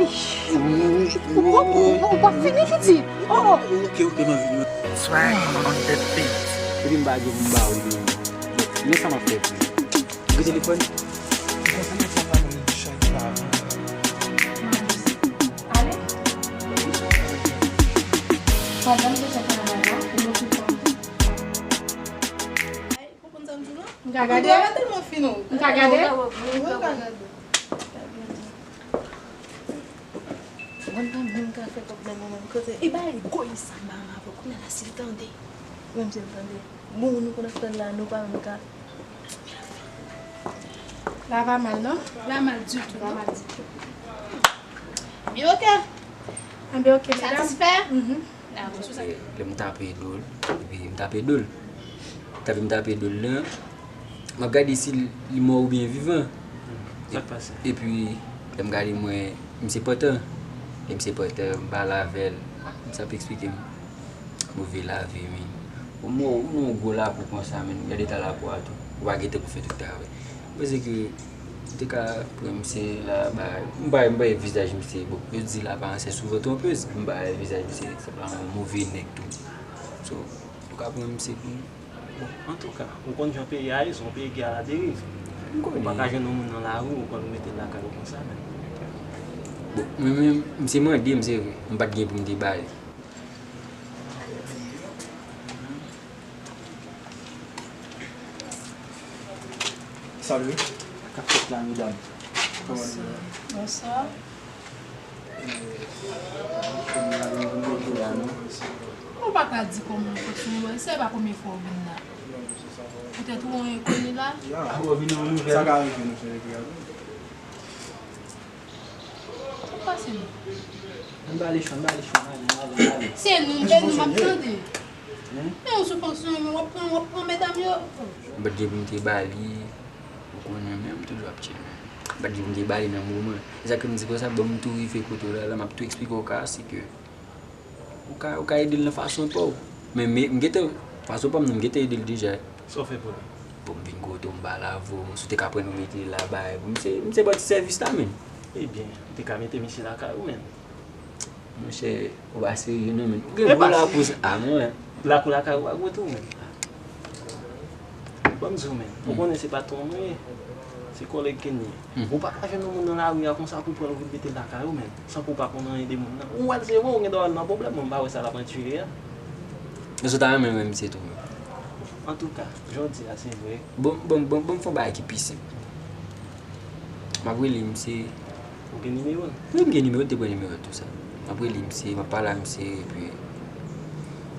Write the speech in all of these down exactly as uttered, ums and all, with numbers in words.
Ou, ou, ou, ou, ou, ou pa fini, Titi. Oh, oh. Ok, ok, m ap vini. Swag on the beat. Epi m pa gen pou m ba ou li. Men sa m ap fè pou ou. Ou gen telefòn? Ale. Pandan m te fè travay la, ou okipe m tou. Ou konn sa m di w la? M ka gade? Ou tèlman fin, ou. M ka gade? Wi, ou ka gade. Mwen pa menm ka fè kòb nan men mwen kote. E bay egoyis sa m pa renmen avè w. Kounye a la, si l tande, menm si l tande, bon, nou konn ap tann la, nou pa menm ka. La pa mal, non? La mal ditou, non? Byen, ok. Anben, ok, medam. Satisfè? Mhm. Lè m tape do l, epi m tape do l. Tape m tape do l lan, m ap gade si li mò oubyen vivan. Sa k pase? Epi, lè m gade, m wè misye pantan. Lè misye pantan, m pale avè l. Misye ap eksplike m move lavi, men. Ou mò, ou nan yon gwo lakou konsa, men. Gade eta lakou a tou. Ou pa gen tan pou fè tout travay. Mwen panse ke ou te ka pran misye la, ba, m pa, m pa wè vizaj misye. Bon, yo di laparans est souvent trompeuse. M pa wè vizaj misye, se pa yon move nèg tou. So, ou ka pran misye pou. Bon, antouka, ou konn jan peyi a ye, se yon peyi ki aladeriv. M konnen. Ou pa ka jwenn yon moun nan lari, ou konn mete l lakay ou konsa, men. Bon, mwen menm, misye mande m, se vre. M pa t gen pou m te ba li. Salut. Sa k ap fèt la, medam? Kòman nou ye? Bonswa. Ou pa ka di kòman w fonksyone, bon, se pa premye fwa w vin la. Petèt ou yon enkoni la. Ya. Sa ka rive nou se enkoni. Ou pase nou. Ann ba li chan, ann ba li chan, ale, ale, ale. Se nou, se nou m ap tande. Men ou sou fonksyone, men w ap pran, w ap pran medam yo. M pa t gen pou m te ba li, ou konnen, men m toujou ap tcheke. M pa t gen pou m te ba li nan moman. Se sa ke m di konsa, ban m tou rive kote w la, la m ap tou eksplike w ka, se ke ou ka, ou ka ede l nan fason pa w. Men, men, m gentan, fason pa m nan, m gentan ede l deja. Sa w fè pou li? Bon, m vin kote w, m pale avè w, si w te ka pran l, ou mete l la, bay. Bon, m se, m se ba w ti sèvis la, men. Ebyen, ou te ka mete misye lakay ou, men. Monchè, ou pa serye non, men. Ou gen gwo lakou sa, a, mwen. Lakou lakay ou pa gwo tou, men. Ban m di w, men. Ou konnen se patwon mwen ye. Se kòlèg ke n ye. Ou pa ka jwenn yon moun nan lari a konsa pou pran l vin mete l lakay ou, men. San pou w pa konn anyen de moun nan. Ou wè l se vre, ou gen dwa wè l nan pwoblèm, men m pa wè sa l ap andire a. Men si w ta renmen wè misye tou, men. Antouka, jan w di a, se vre. Bon, bon, bon, bon, fè yon bagay ki pi senp. M ap rele misye. Ou gen nimewo l? Wi, m gen nimewo l, te pran nimewo l tou sa. M ap rele misye, m ap pale a misye, epi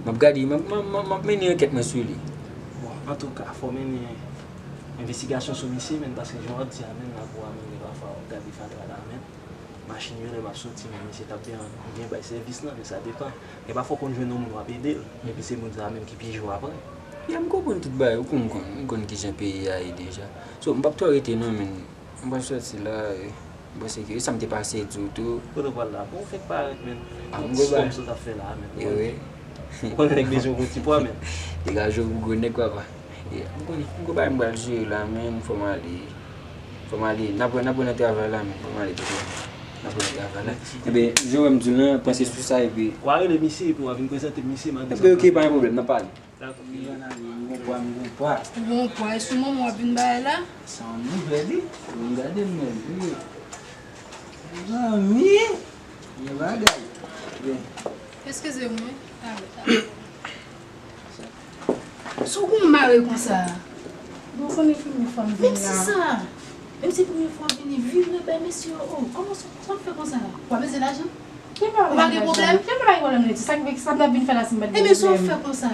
m ap gade, m ap, m ap, m ap, m ap mennen ankèt mwen sou li. Bon, antouka, fò w mennen envestigasyon sou misye, men, paske jan w ap di a, men, lakou a, men, gen pafwa w ap gade fatra la, men. Machin yo, lè m ap soti, men, misye t ap byen, byen bay sèvis lan, men sa depann. Gen pafwa w konn jwenn yon moun w ap ede l, epi se moun sa a menm ki pi jou apre. Ya, m konprann tout bagay, ou konn, m konn, m konn kijan peyi a ye deja. So, m p ap twò rete non, men. M pral sòti la, e, m panse ke e sa m te pase di w tou. Kote w pral la? Bon, ou fenk parèt, men. A, m gwo bagay. Kòm sa w t ap fè la, men. E wi. Ou konnen nèg bezwen gwo ti pwa, men. Degaje w pou gwo nèg, papa. E, m konn, m gwo bagay m pral jere la, men, fò m ale. Fò m ale. N ap wè, n ap wè nan travay la, men. Fò m ale, tonton. N ap wè nan travay la. Ebyen, jan w wè m di w lan, panse sou sa, epi. W a rele misye, epi w a vin prezante misye, m a di. Ebyen, ok, pa gen pwoblèm, n ap pale. Dakò. M gon pwa, m gon pwa. Ou gon pwa, e sou manman w ap vin bay la? Sa yon nouvèl, wi. Bon, gade m menm, wi. Zanmi, gen bagay. Byen. Eskize m, wi. Talè, talè. Sa w gon mare konsa? Bon, konnen premye fwa m vin la. Menm si sa, menm si premye fwa w vini, vire bay mesye yo. Oh, kòman sa, sa w fè konsa? Ou pa bezwen lajan? Ou pa gen pwoblèm? Ki bagay pwoblèm, Leti? Sa k, sa m t ap vin fè la si m pa t gen pwoblèm? Ebyen, sa w fè konsa?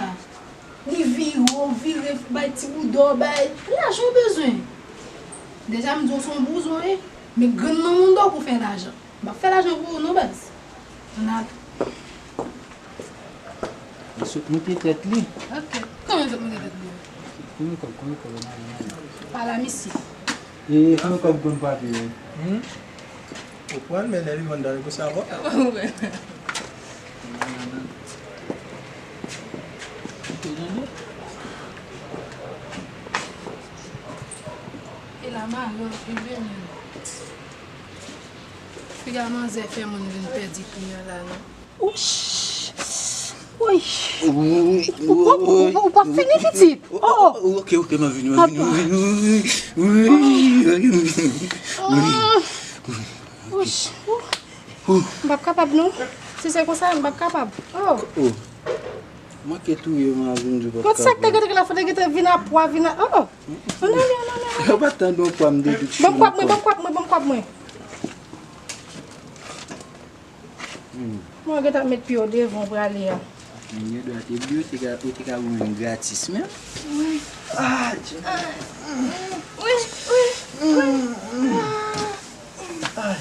Li vire w, vire, bay ti bouda w, bay lajan w bezwen. Deja, m di w se yon bouzon w ye, men grenn nan mouda w pou fè lajan. M ap fè lajan pou ou non, baz. Ann ale. Li sot moute tèt li. Ok. Kòman l sot moute tèt li? Konbyen kòb, konbyen kòb, konbyen kòb? Pale a misye. E konbyen kòb konn frape yo? Hmm? Ou pran, men lè li vann dan li pou sa bon. E la mare w, e vle menm. Piga manzè fè moun vin pèdi kliyan la non. Ouch. Woy. Ou, ou, ou, ou, ou pa fini pitit. Oh, oh. Ok, ok, mwen vini, mwen vini, mwen vini. Wi, wi, wi, wi. Ouch. M p ap kapab non. Si se konsa, m p ap kapab. Oh. Oh. Manke touye m a vin di w p ap kapab. Kot sa k te gentan la, fò te gentan vin a pwa, vin a, oh. Non, non, non, non, non. Ou pa t tande yon pwa m te di w. Ban m kwab mwen, ban m kwab mwen, ban m kwab mwen. Hmm. Mwen gentan met pye w devan w prale a. Moun yo dwa te di w te ka, ou te ka wè mwen gratis menm. Wi. Ah, Dye. Wi, wi, wi. Ah.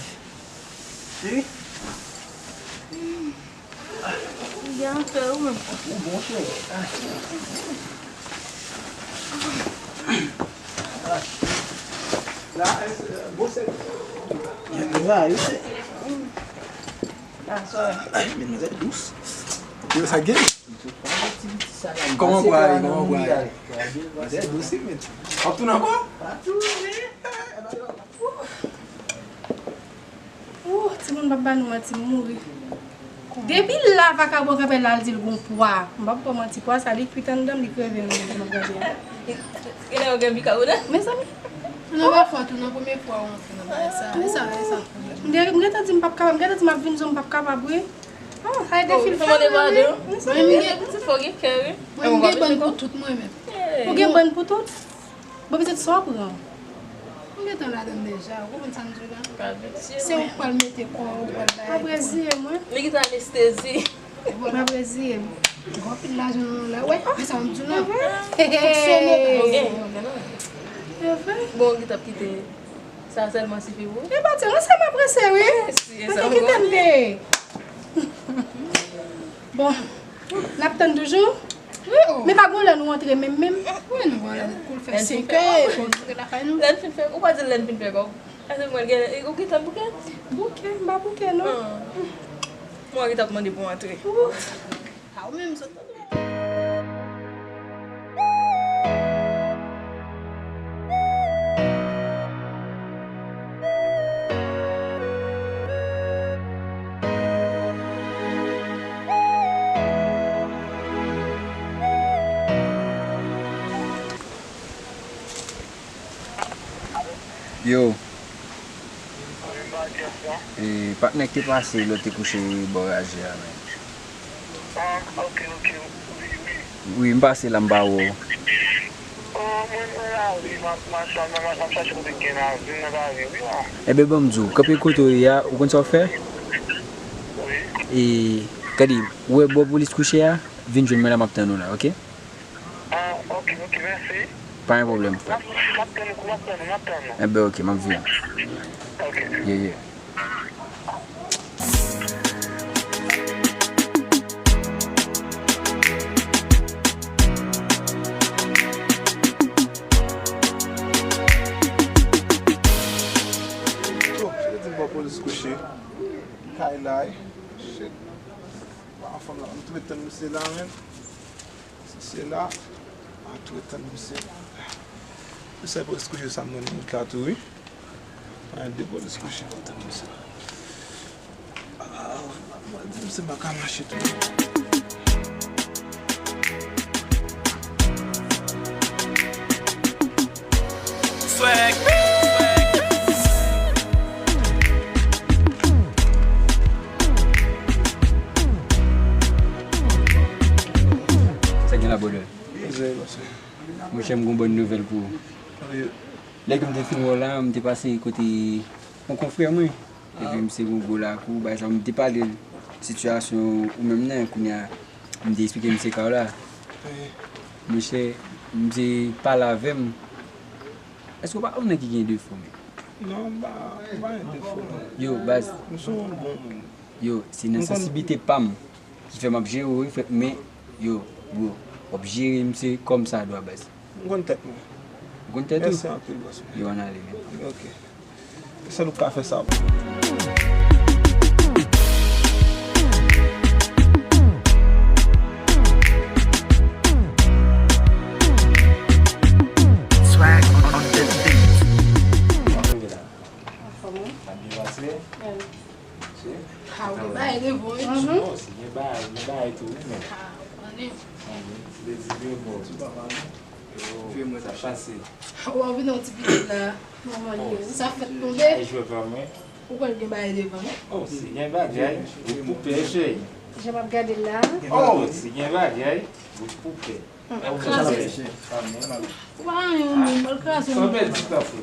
Cheri. Ou gen afè ou menm. Ou bon, cheri. Ah. Ah. La, eh, bon, se. Gen travay, wi. Ay, men manzè dous. Yo, sa gen? Kòman w kwè ale? Kòman w kwè ale? Manzè dous, wi, men. W ap tounen ankò? Pa tounen. Ooh, timoun p ap ba nou manti, m mouri. Depi la, vakabon kanpe la, l di l gon pwa. M p ap ba w manti, pwa sa, li kwit anndan m, li kreve m, m ap gade a. Genlè yo gen bikawona. Mezanmi. Nan pa fòt ou, nan premye fwa w antre nan bagay sa. E sa, e sa. M gen, m gentan di m p ap kapab, m gentan di m ap vin zòn, m p ap kapab, wi. Ah, sa e defi l fè mwen, wi. Mwen, m gen, fò gen kè, wi. Mwen, m gen bann pou tout mwen menm. Ou gen bann pou tout? Bon, pitit, sa w pran? M gentan ladann deja, ou konprann sa m di w la? Se ou k pral mete kò w, ou pral bay. M ap reziye m, wi. Li gentan anestezi. M ap reziye m. Gen anpil lajan nan men w la. Wè, men sa m di w la. Fonksyone. Ou gen, ou gen, non. E vre? Bon, ou gentan kite sa sèlman sifi pou ou? E pa di, mwen sa m ap prese, wi. Mwen te kite m te. Bon, n ap tann toujou? Wi, oh. Men pa gon lè nou antre menm, menm. Wi, nou gon lè kou l fè senkè, fò nou antre lakay nou. Lè n fin fè, ou pa di lè n fin fè kòb. Èske mwen gen, ou gentan bouke? Bouke, m pa bouke, non. Ah. Mwen gentan ap mande pou antre. Ooh. A ou menm, sot nan. Yo. E, patnè k te pase lè w te kouche bò raje a, menm. Ah, ok, ok, wi, wi. Wi, m pase la, m pa wè w. Oh, mwen nan lari, m ap mache, m ap mache, m ap chache kote k gen lavi, m nan lari, wi, la. Enben, ban m di w, kanpe kote w ye a, ou konn sa w fè? Wi. E, gade, ou wè bò polis kouche a, vin jwenn mwen la, m ap tann ou la, ok? Ah, ok, ok, mèsi. Pa gen pwoblèm, frè. M ap, m ap tann ou, m ap tann ou, m ap tann ou. Enben, ok, m ap vini. Ok. Yeah, yeah. Oh, se te di m pa polis kouche. Kay la, eh. Shit. Ba fanm la, m tou ret tann misye la, menm. Si se la, a tou ret tann misye. Misye polis kouche sa, mwen, wout la tou, wi. Mwen, de polis kouche, mwen tann misye. Ah, mwen di misye m pa ka mache tou. Swag. Sa gen la, brother? Monchè, m gon bòn nouvèl pou ou. Lè ke m te fin wè w la, m te pase kote yon konfrè mwen. Epi misye gon gwo lakou, bagay sa, m te pale l sitiyasyon ou menm nan, kounye a, m te eksplike misye ka w la. Monchè, misye pale avè m. Èske w pa yon nèg ki gen defo, men? Non, m pa, m pa gen defo, non. Yo, baz. M se yon bon moun. Yo, se nan sansibilite pa m ki fè m ap jere w, wi, frè, men, yo, bro, w ap jere misye kòmsadwa, baz. M konn tèt mwen. Ou konn tèt ou? Mèsi anpil, bòs mwen. Yo, ann ale, men. Ok. Sèl ou k ka fè sa. Swag on the beat. Anfòm, wi. Ap byen pase? Byen. Ah, ou gen bagay devan, wi. Oh, si gen bagay, gen bagay tou, wi, men. Ah, ann. Ann, se de di de bon. Yo, sa pase. W ap vin yon ti pitit la. Sa fèt tonbe. Ay, jwè pa mwen. Ou kwè l gen bagay devan, non? Oh, si gen bagay, ou koupe, cheri. Jan m ap gade l la. Oh, si gen bagay, ou koupe. Kraze. Ou pa anyen, ou menm, l kraze. Sa pèdi tan, frè.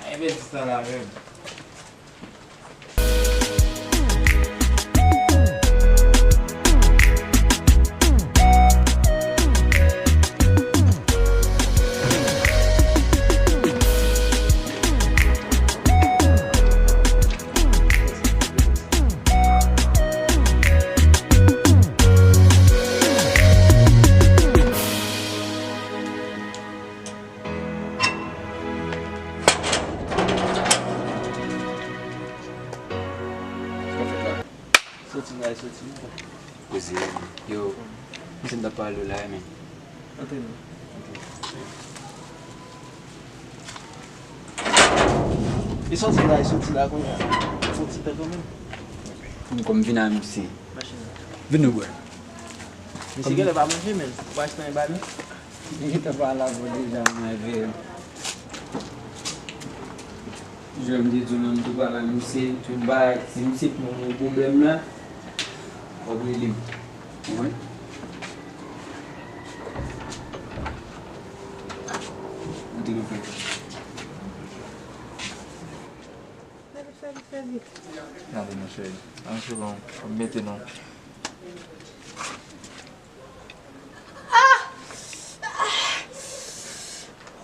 Ay, pèdi tan la menm. Soti la, soti la. Koze, yo, misye m t ap pale w la, men. Antre non. Li soti la, li soti la kounye a. Soti tan kanmenm. M konn vin a misye. Machin nan. Vin nou bwè. Misye genlè pa manje menm. Ou pa achte anyen ba li? Li gentan pale avè w deja, mwen veye. Jan m te di w nan m tou pale a misye, tout bagay, si misye pran yon pwoblèm la, w ap rele m. Ou konprann? Antre nou fè. Fè vit, fè vit, fè vit. Gade, mon cheri. An, se bon. Mete non. Ah!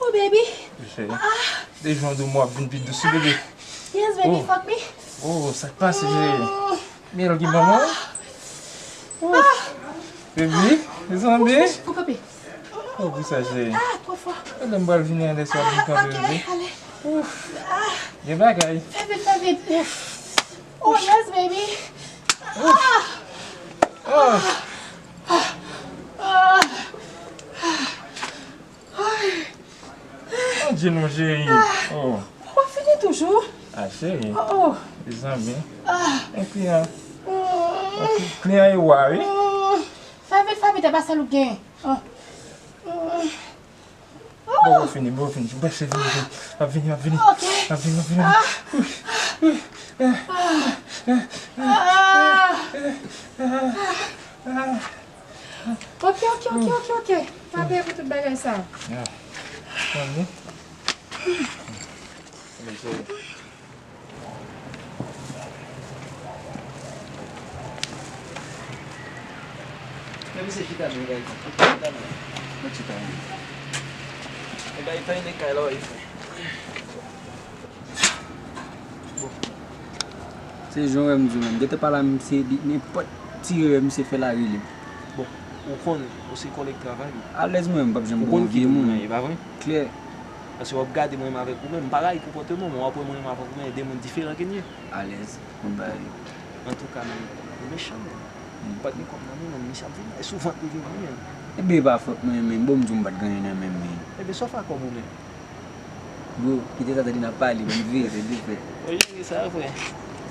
Oh, baby. Cheri. Ah! De jou an de mwa ap vin pi dous, wi, bebe. Yes, baby, fuck me. Oh, sa k pase, cheri? Mm. Miel ki manman. Ah! Baby, mezanmi. Bouch, bouch, pou kanpe. Oh, pou sa, cheri. Ah, twò fò. Lè m pral vini an lè sa, vin kanpe, bebe. Ah, ok, ale. Ouf. Ah. Gen bagay. Fè vit, fè vit. Oh, yes, baby. Ouf. Ah. Ah. Ah. Ay. Adje non, cheri. Oh. Ou pa fini toujou? Ah, cheri. Oh, oh. Mezanmi. Ah. Yon kliyan. Mm. Yon kliyan e wa, wi. Mm. Fè vit, fè vit, e pa sèl ou gen. Ah. Mm. Bon, bon, fini, bon, fini. Bese vini, vini. Ap vini, ap vini. Ok. Ap vini, ap vini. Ah. Ui, ui. Ah. Ah. Ah. Ok, ok, ok, ok, ok. Pa peye pou tout bagay sa. Ya. Tann li. Mete. Men misye chita nan kay. Chita nan. Mwen chita nan. E bay tan e kay la w ap fè. Bon. Se jan w wè m di w menm. Gentan pale a misye, li nenpòt ti erè misye fè la rele m. Bon, ou konn, ou se kòlèg travay ou. Alèz mwen, m p ap janm bon vye moun. Ou konn ki moun mwen ye, pa vre? Klè. Paske w ap gade mwen menm avèk ou menm, m pa rayi konpòteman w, men w ap wè mwen menm avèk ou menm de moun diferan ke n ye. Alèz, konn bagay yo. Antouka, men, ou mechan, men. M pa t gen kòb nan men mwen, misye ap vini. E souvan li vini, wi, men. Ebyen, e pa fòt mwen, men. Bon, m di w m pa t gen anyen nan men m, men. Ebyen, sa w fè ak kòb ou menm? Bro, kite sa, tande n ap pale, ban m veye, tande fè. Oye, sa, frè.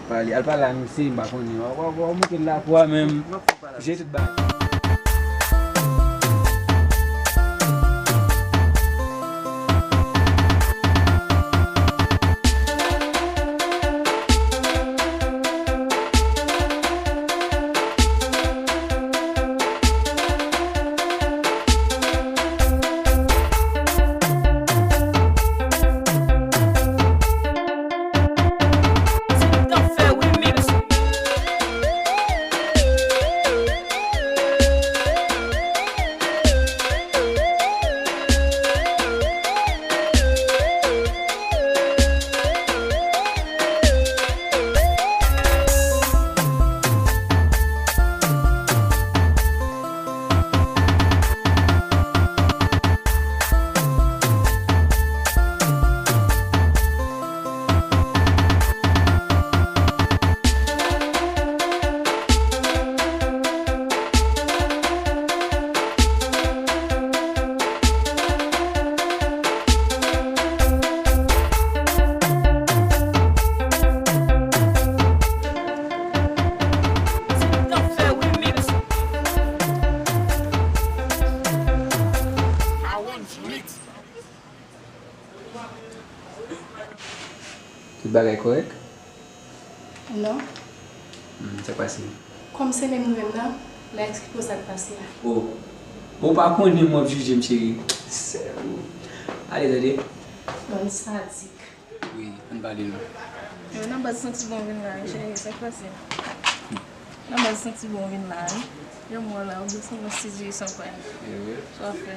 Pale, al pale a misye, m pa konnen. W, w, w monte l la pou a menm. Jete tout bagay. Tout bagay kòrèk? Non. Hmm, sa k pase? Kòm se menm nou menm nan, m a eksplike w sa k pase a. Oh. Bon, ou pa konnen m w ap jije m, cheri. Sè, oh. Ale, tande. Bann sadik. Wi, ann pale non. Yo, nan baz santi bon vin la, cheri, sa k pase? Nan baz santi bon vin la, wi. Jan m wè w la, ou byen sanble yon sizi san pay. Ewe. Sa w ap fè?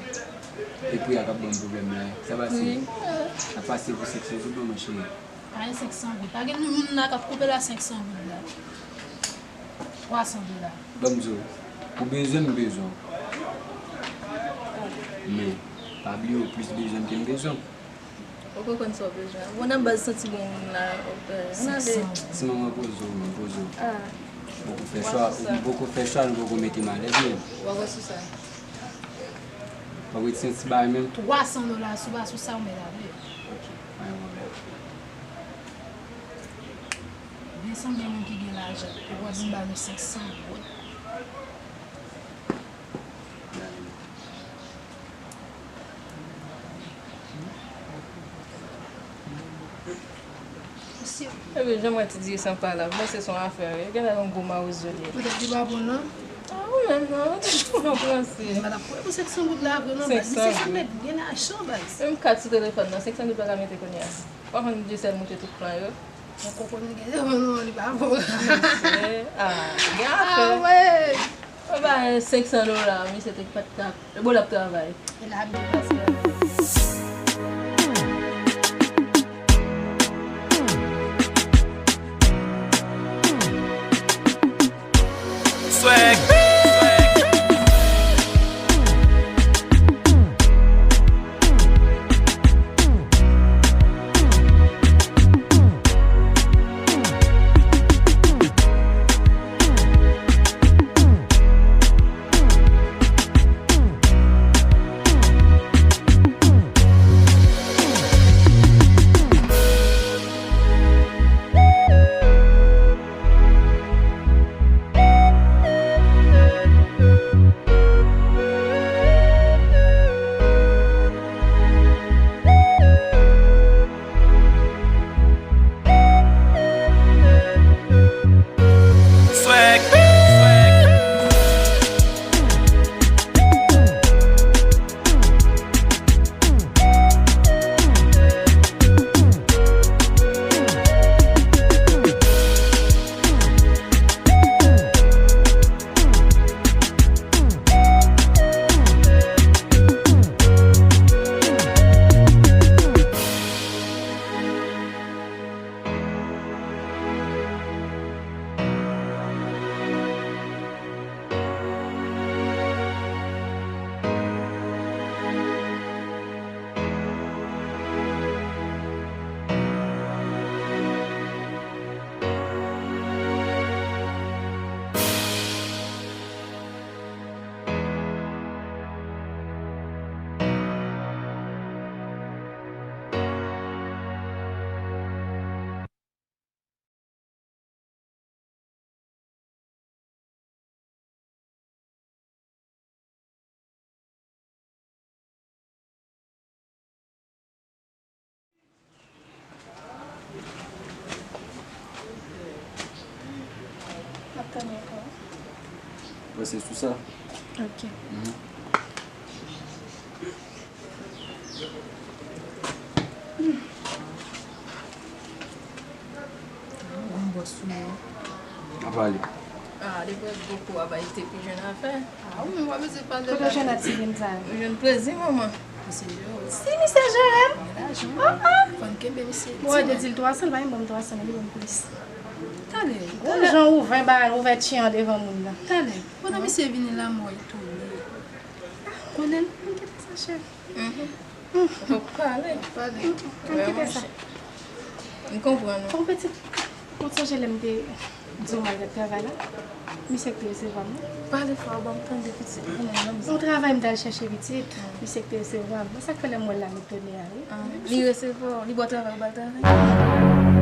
E pri a k ap ban m pwoblèm la, wi. Sa pase? Wi. Sa pase pou senk san goud non, mon cheri. Pa gen senk san goud. Pa gen moun la k ap koupe la senk san goud la. Twa san dola. Ban m di w, ou bezwen m, m bezwen w. Men, pa bliye ou plis bezwen m ke m bezwen w. Ou konprann sa w bezwen. Bon, nan baz santi bon moun la, ok, ann ale. Senk san. Ti manman poze w, poze w. Ah. Ou poko fè chwa, ou poko fè chwa, nou poko mete m alèz menm. W a wè sou sa. W ap retire ti bagay menm? Twa san dola sou, pa sou sa ou mèt ale. Ok, pa gen pwoblèm. Vin sanble moun ki gen lajan. Ou wè m ba nou senk san goud. Ebyen, jan mwen te di san pale la, mwen se son afè, wi. Genlè yon gwo mawozo li ye. Poutèt li pa bon, non? Ah, ou menm, non? Ou toujou nan franse. Madam, pou senk san goud la, vre, non, baz. Misye sanble gen lajan, baz. Menm kat sou telefòn nan, senk san goud pa ka mete kounye a. Pa konn Dyesèl moute tout plan yo. Yon koko nou gen devan nou an, li pa bon. Misye, ah, gen afè. Ah, wi. Ou ba senk san dola, misye te pa t ka. E bon, l ap travay. E la byen pase. Swag. M ap tann ou ankò. Panse sou sa. Ok. Mhm. Yon bòs sou mwen. N a pale. Ah, depi w ap gwo kou a bay te pi jwenn afè. Ah, ou menm w ap bezwen pale. Kote w jwenn ati vin sa yo? Ou jwenn plezi, manman. Misye Jeròm. Si, misye Jeròm. Gen lajan. Ah, ah. Fò n kenbe misye. Bon, w te di l twa san, l pa menm ban m twa san, li ban m plis. Talè. Gwo jan ouvè ba, ouvè tchiyan devan moun nan. Talè. Pandan misye vini la, m wè l tounen. Konnen l, m kite sa, cheri. Mhm. Ou pale. Pale. M kite sa. M konprann ou. Bon, pitit, ou sonje lè m te di w m al travay la? Misye k te resevwa m nan. Pale fò, ban m tande pitit. Ou nan lanm. Yon travay m t al chèche pitit. Misye k te resevwa m. Se sa k fè lè m wè l la, m etone a, wi. Ah, li resevwa w, li ba w travay, ou ba l travay?